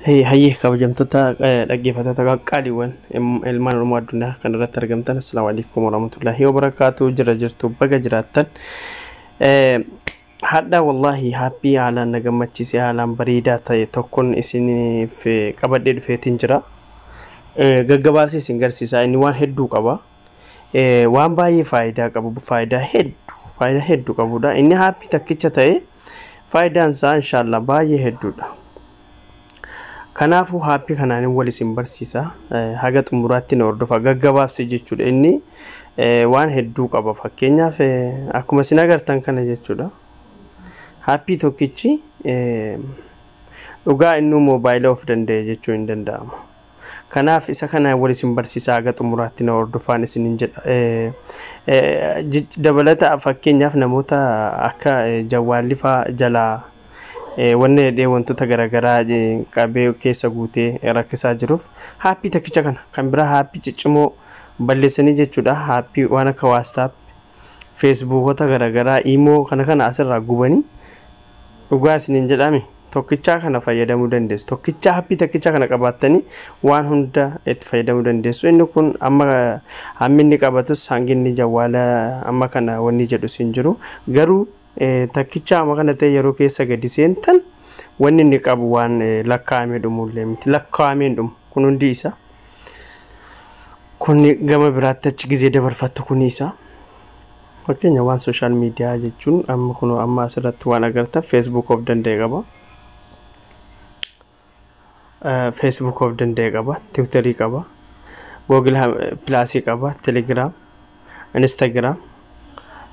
Hayyee, kabajamtoota dhaggeeffattoota qaqqaaliiwwan ilmaan Oromoo addunyaa kanarratti argamtan, assalaamu alaikum warahmatullahi wabarakaatu. Jira jirtu? Baga jiraattan. Hadha wallahi app haalaan na gammachiise, haalaan bareedaa ta'e tokkoon isiniif qabadhee dhufeetiin jira. Gaggabaasee isin garsiisa. Inni waan hedduu qaba. Waan baay'ee faayidaa qabu, faayidaa hedduu qabudha. Inni app takkicha ta'e faayidaan isaa inshallah baay'ee hedduudha. Kanaafuu app kanaan wal isin barsiisa. Haga xumuraatti na hordofa. Gaggabaabse jechuudha. Inni waan hedduu qaba. Fakkeenyaaf, akkuma isin agartan kana jechuudha. App tokkichi dhugaa innuu moobaayila of danda'e jechuu hin danda'ama. Kanaaf isa kana wal isin barsiisa, haga xumuraatti na hordofaan isinin jedha. Dabalata fakkeenyaaf namoota akka jawwaalli fa'aa jalaa wanni jedhee wantoota garaagaraa qabee keessa guutee rakkisaa jiruuf app tokkicha kana kan biraa app ciccimoo balleessanii jechuudha. App waan akka WhatsApp, Facebookota garaagaraa, imo kana kana asirraa gubanii, dhugaa isiniin jedhame, tokkichaa kana fayyadamuu dandeessu. Tokkichaa app tokkicha kana qabaattanii waan hunda itti fayyadamuu dandeessu. Inni kun amma hammi inni qabatus hangi inni jawwaala amma kana wanni jedhu siin jiru. Garuu takkicha amma kana ta'e yeroo keessa gadi seentan wanni inni qabu waan lakkaa'amee dhumullee miti. Lakkaa'amee hin dhumu. Kun hundi isa. Kun gama biraatti achi gizee dabarfattu kun isa. Fakkeenya waan social media jechuun amma kun amma asirratti waan agartan Facebook of danda'e qaba. Facebook of danda'e qaba, Twitterii qaba, Google Plusii qaba, Telegram, Instagram,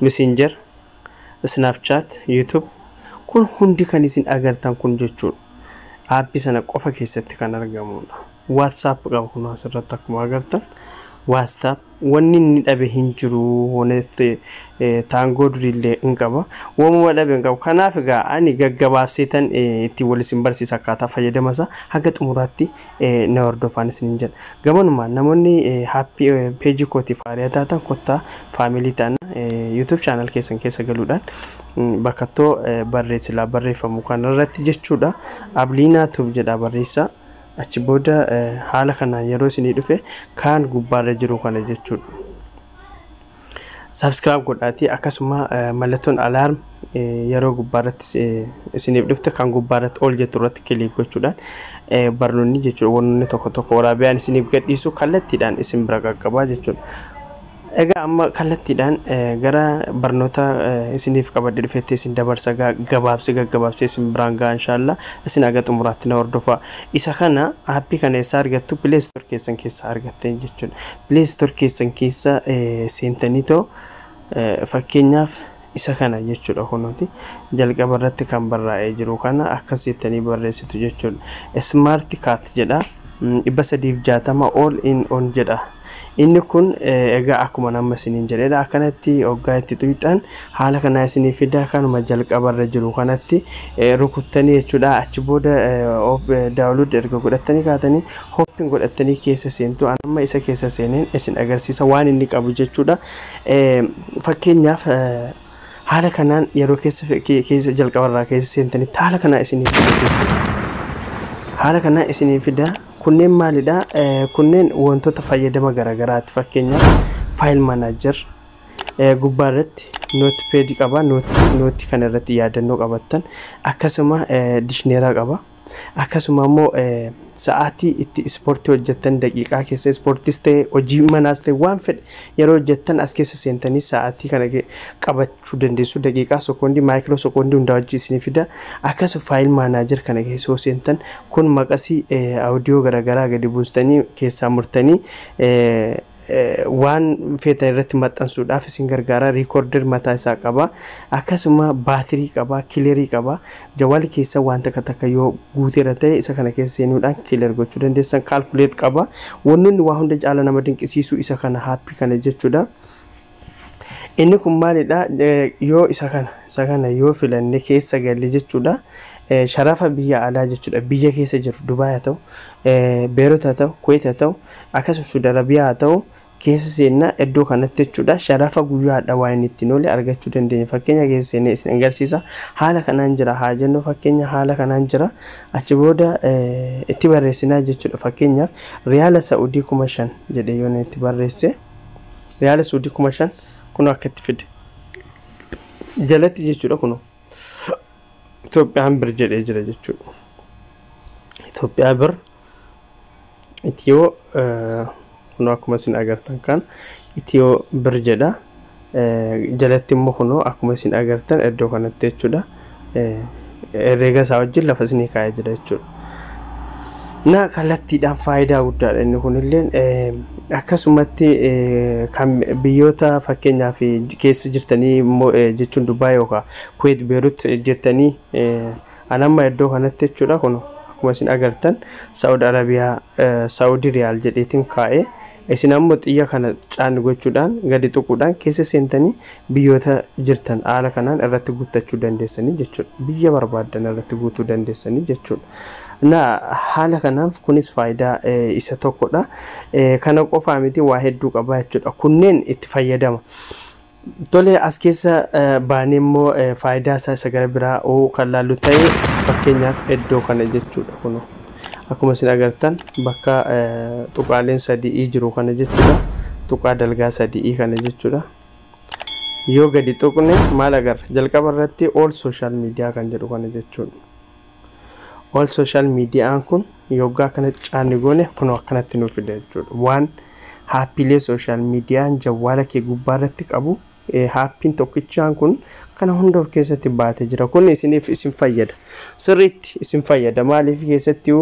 Messenger, Snapchat, YouTube, kun hundi kan isin agartan kun jechuudha. App sana qofa keessatti kan argamudha. WhatsApp qaba, kun asirratti akkuma agartan WhatsApp, wanni inni dhabe hin jiru. Taangoo duriillee hin qaba, waamuma dhabe hin qabu. Kanaaf egaa ani gaggabaabseetan ittiin wal isin barsiisa. Akkaataa fayyadama isaa haga xumuraatti na hordofaan isin jedha. Gamanumaan namoonni app peejii kootiif haariyaa taatan, kottaa family ta'an. YouTube channel keessan keessa galuudhaan bakkattoo barreessilaa barreeffamu kanarratti jechuudha, Abliinaa Tube jedha barreessaa. Achi booda haala kanaan yeroo isinii dhufe kaan gubbaarra jiru kana jechuudha. Subscribe godhaatii, akkasuma mallattoon alarm yeroo gubbaarratti isiniif dhufte kan gubbaarratti ol jettu irratti click gochuudhaan barnoonni jechuudha, wantoonni tokko tokko waraabiyaan isiniif gadhiisu kallattiidhaan isin bira qaqqabaa jechuudha. Egaa amma kallattiidhaan gara barnoota isiniif qabadhe dhufetti isin dabarsa. Gabaabsee gaggabaabsee isin biraan ga'a inshaalla. Isin haga xumuraatti na hordofa. Isa kana, app kana eessaa argattu? Play Store keessan keessaa argattan jechuudha. Play Store keessan keessa seentanii too fakkeenyaaf isa kana jechuudha, kunuuti jalqaba irratti kan barraa'ee jiru kana akkas jettanii barreessitu jechuudha. Smart Cat jedha. 360 all in one jedha. Inni kun egaa akkuma nama isiniin jedhedha. Akkanatti hoggaa itti tuqxan haala kanaa isinii fida. Kanuma jalqabarra jiru kanatti rukuttanii jechuudha. Achi booda download erga godhattanii kaatanii open godhattanii keessa seentu. Amma isa keessa seeneen isin agarsiisa waan inni qabu jechuudha. Fakkeenyaaf, haala kanaan yeroo keessa jalqabarraa keessa seentanitti haala kanaa isinii fida jechuudha. Haala kanaa isinii fida. Kunneen maalidha? Kunneen wantoota fayyadama garaagaraati. Fakkeenyaaf, file manager gubbaa irratti notepad qaba. Note kana irratti yaadannoo qabattan. Akkasuma dictionary qaba. Akkasuma immoo sa'aatii itti ispoortii hojjettan, daqiiqaa keessa ispoortiis ta'e, hojii manaas ta'e, waan fedhe yeroo hojjettan as keessa seentanii sa'aatii kana qabachuu dandeessu. Daqiiqaa, sekoondii, micro sekoondii hundaa hojii isinii fida. Akkasuma file manager kana keessa yoo seentan kun maqasii audio garaagaraa gadi buustanii keessaa murtanii waan feetan irratti maxxansuudhaaf isin gargaara. Recorder mataa isaa qaba. Akkasuma baatirii qaba, clearii qaba. Jawwaalli keessa waan takka takka yoo guuteera ta'e isa kana keessa seenuudhaan clear gochuu dandeessan. Calculate qaba. Wantoonni waa hunda caala nama dinqisiisu isa kana, app kana jechuudha. Inni kun maalidha? Yoo isa kana yoo filanne keessa galle jechuudha. Sharafa biyya alaa jechuudha. Biyya keessa jiru, Dubaay haa ta'u, Beerut haa ta'u, Kuwait haa ta'u, akkasuma Saudi Arabiyaa haa ta'u, Keessa seennaa iddoo kanatti jechuudha. Sharafa guyyaadha waan inni ittiin oole argachuu dandeenya. Fakkeenya keessa seennee isin agarsiisa. Haala kanaan jira haa jennu, fakkeenya haala kanaan jira. Achi booda itti barreessinaa jechuudha. Fakkeenyaaf riyaala Sa'udii 5000 jedhee yoo itti barreesse, riyaala Sa'udii 5000 kun akka itti fide jalatti jechuudha. Kun Itoophiyaan bir jedhee jira jechuudha. Itoophiyaa bir Itiyoo kun akkuma isin agartan kan Itiyoo bir jedha. Jalatti immoo kunoo akkuma isin agartan iddoo kanatti jechuudha. Herreega isaa wajjin lafa isinii kaa'ee jira jechuudha. Na kallattiidhaan faayidaa guddaadha inni kunilleen. Akkasumatti kan biyyoota fakkeenyaaf keessa jirtanii jechuun Dubaay yookaan Kuwait, Beerut jettanii, anamma iddoo kanatti jechuudha, kun akkuma isin agartan Saa'ud Arabiyaa Saa'udii riyaal jedheetiin kaa'ee, isin ammoo xiyya kana caanni gochuudhaan gadi tuquudhaan keessa seentanii biyyoota jirtan haala kanaan irratti guuttachuu dandeessanii jechuudha. Biyya barbaaddan irratti guutuu dandeessanii jechuudha. Na haala kanaaf kunis faayidaa isa tokkodha. Kana qofaa miti, waa hedduu qaba jechuudha. Kunneen itti fayyadama. Tole, as keessa baanee immoo faayidaa isaa isa gara biraa oo kan laallu ta'e, fakkeenyaaf iddoo kana jechuudha, kunoo. Akkuma isin agartan bakka tuqaaleen sadii jiru kana jechuudha. Tuqaa dalgaa sadii kana jechuudha. Yoo gadi tuqne maal agarra? Jalqaba irratti all social media kan jedhu kana jechuudha. All social mediaan kun yoggaa kana caanni goone kunoo akkanatti nuuf fida jechuudha. Waan aappiilee social mediaan jawwaala kee gubbaa irratti qabu, aappiin tokkichaan kun kana hunda of keessatti baatee jira. Kun isiniif isin fayyada. Sirriitti isin fayyada. Maaliif, keessatti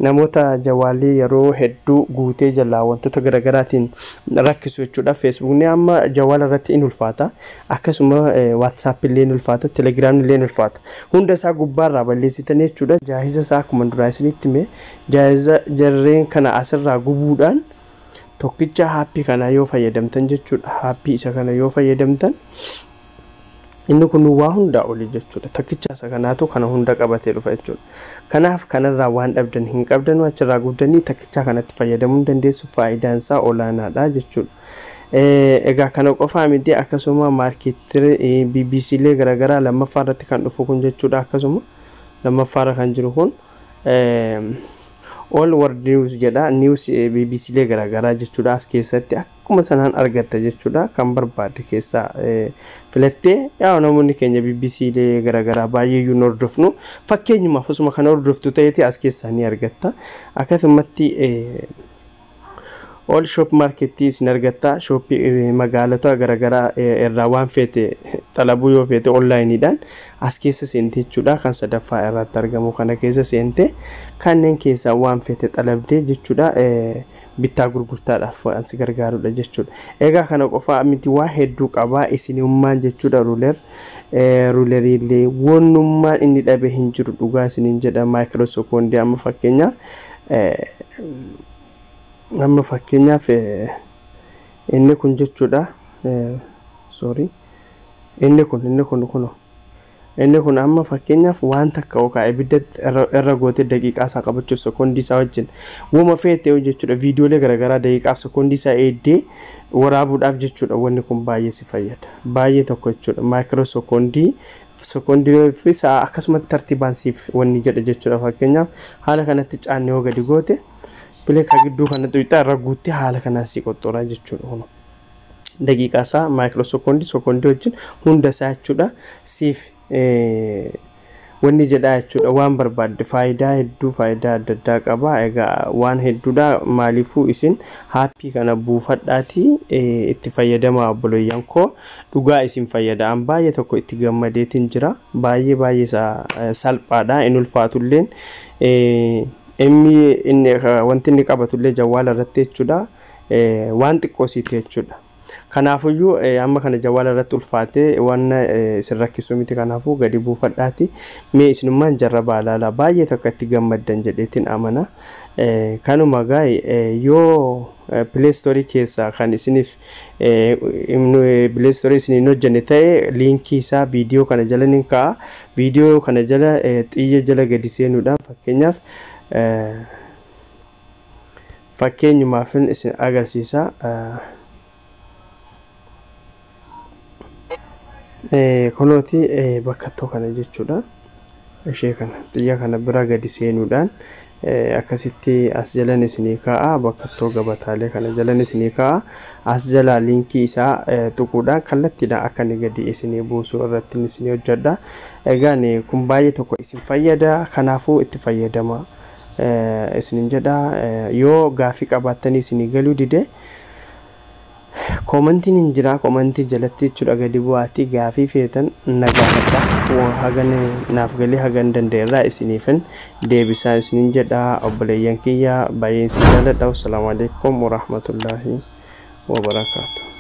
namoota jawwaalii yeroo hedduu guutee jalaa wantoota garaagaraatiin rakkisu jechuudha. Feesbuukni amma jawwaala irratti in ulfaata. Akkasuma WhatsApp illee in ulfaata. Telegiraamni illee in ulfaata. Hunda isaa gubbaarraa balleessitanii jechuudha. Jaahiza isaa akkuma duraa isinitti hime, jaahiza jarreen kana asirraa gubuudhaan tokkicha aappii kana yoo fayyadamtan jechuudha. Aappii isa kana yoo fayyadamtan inni kun waa hundaa olii jechuudha. Tokkicha isa kanaatu kana hunda qabatee dhufa jechuudha. Kanaaf kanarraa waan dhabdan hin qabdan, achirraa gubdanii tokkicha kanatti fayyadamuu hin dandeessu, faayidaan isaa olaanaadha jechuudha. Egaa kana qofaa miti, akkasuma maarkeetii BBC illee garaagaraa lammaffaa irratti kan dhufu kun jechuudha. Akkasuma lammaffaarra kan jiru kun All World News jedha. News BBC illee garaagaraa jechuudha, as keessatti akkuma sanaan argatta jechuudha. Kan barbaadde keessaa filattee, yaa namoonni keenya BBC illee garaagaraa baay'ee iyyuu hin hordofnu, fakkeenyumaaf osuma kana hordoftu ta'eeti as keessaa ni argatta. Akkasumatti all shop marketii isin argatta. Shopii magaalota garaagaraa irraa waan feete xalabuu yoo feete onlaayiniidhaan as keessa seente jechuudha. Kan sadaffaa irratti argamu kana keessa seente kanneen keessaa waan feete xalabdee jechuudha, bittaa gurgurtaadhaaf waan si gargaarudha jechuudha. Egaa kana qofaa miti, waa hedduu qabaa isinummaan jechuudha. Ruleriillee wannummaan inni dhabe hin jiru, dhugaa isiniin jedha. Microsekondii amma fakkeenyaaf inni kun jechuudha, sorry, inni kun kuno inni kun amma fakkeenyaaf waan takka yookaan ibidda irra gootee daqiiqaa isaa qabachuuf sekoondii isaa wajjin wama feete jechuudha, viidiyoolee garaagaraa daqiiqaaf sekoondii isaa eeddee waraabuudhaaf jechuudha, wanni kun baay'ee si fayyada, baay'ee tokko jechuudha. Micro sekoondii, sekoondii fi sa'a akkasumatti tartiibaan siif wanni jedha jechuudha. Fakkeenyaaf haala kanatti caannee yoo gadi goote, bileeka gidduu kana xuqxaa irra guuttee haala kanaan si qoxxoraa jechuudha. Kun daqiiqaa isaa micro sekoondii, sekoondii wajjin hunda isaa jechuudha siif wanni jedhaa jechuudha. Waan barbaadde faayidaa hedduu, faayidaa adda addaa qaba. Egaa waan hedduudha. Maaliifuu isin aappii kana buufadhaatii itti fayyadamaa, obboleeyyan koo, dhugaa isin fayyada. An baay'ee tokko itti gammadeetiin jira. Baay'ee baay'ee salphaadha, in ulfaatulleen. Inni wanti inni qabatullee jawwaala irratti jechuudha waan xiqqoo siiti jechuudha. Kanaafuyyuu amma kana jawwaala irratti ulfaatee waan isin rakkisu miti. Kanaafuu gadi buufadhaati mee isinummaan jarrabaa ilaalaa, baay'ee tokko itti gammaddan jedheetiin amana. Kanuma gaa'e, yoo Play Storeii keessaa kan isiniif Play Storeii isin hin hojjenne ta'e, liinkii isaa viidiyoo kana jala ni kaa'a. Viidiyoo kana jala xiyya jala gadi seenuudhaan fakkeenyaaf Fakkeenyumaafin isin agarsiisa. Kunooti bakkattoo kana jechuudha. Ishee kana xiyya kana bira gadi seenuudhaan akkasitti as jalan isinii kaa'a. Bakkattoo gabataalee kana jalan isinii kaa'a. As jalaa liinkii isaa tuquudhaan kallattiidhaan akka inni gadi isinii buusu irratti isinii hojjedha. Egaan kun baay'ee tokko isin fayyada. Kanaafuu itti fayyadama isinin jedha. Yoo gaafii qabaattanii isinii galuu dide, koomantiin hin jira, koomantii jalatti jechuudha gadi bu'aatii gaafii feetan na gaafadha. Hagan naaf galee hagan danda'erraa isiniifin deebisaa isinin jedha. Obboleeyyan kiyya, baay'een isin jaalladha. Wassalaamu alaikum warahmatullaahi wabarakaatu.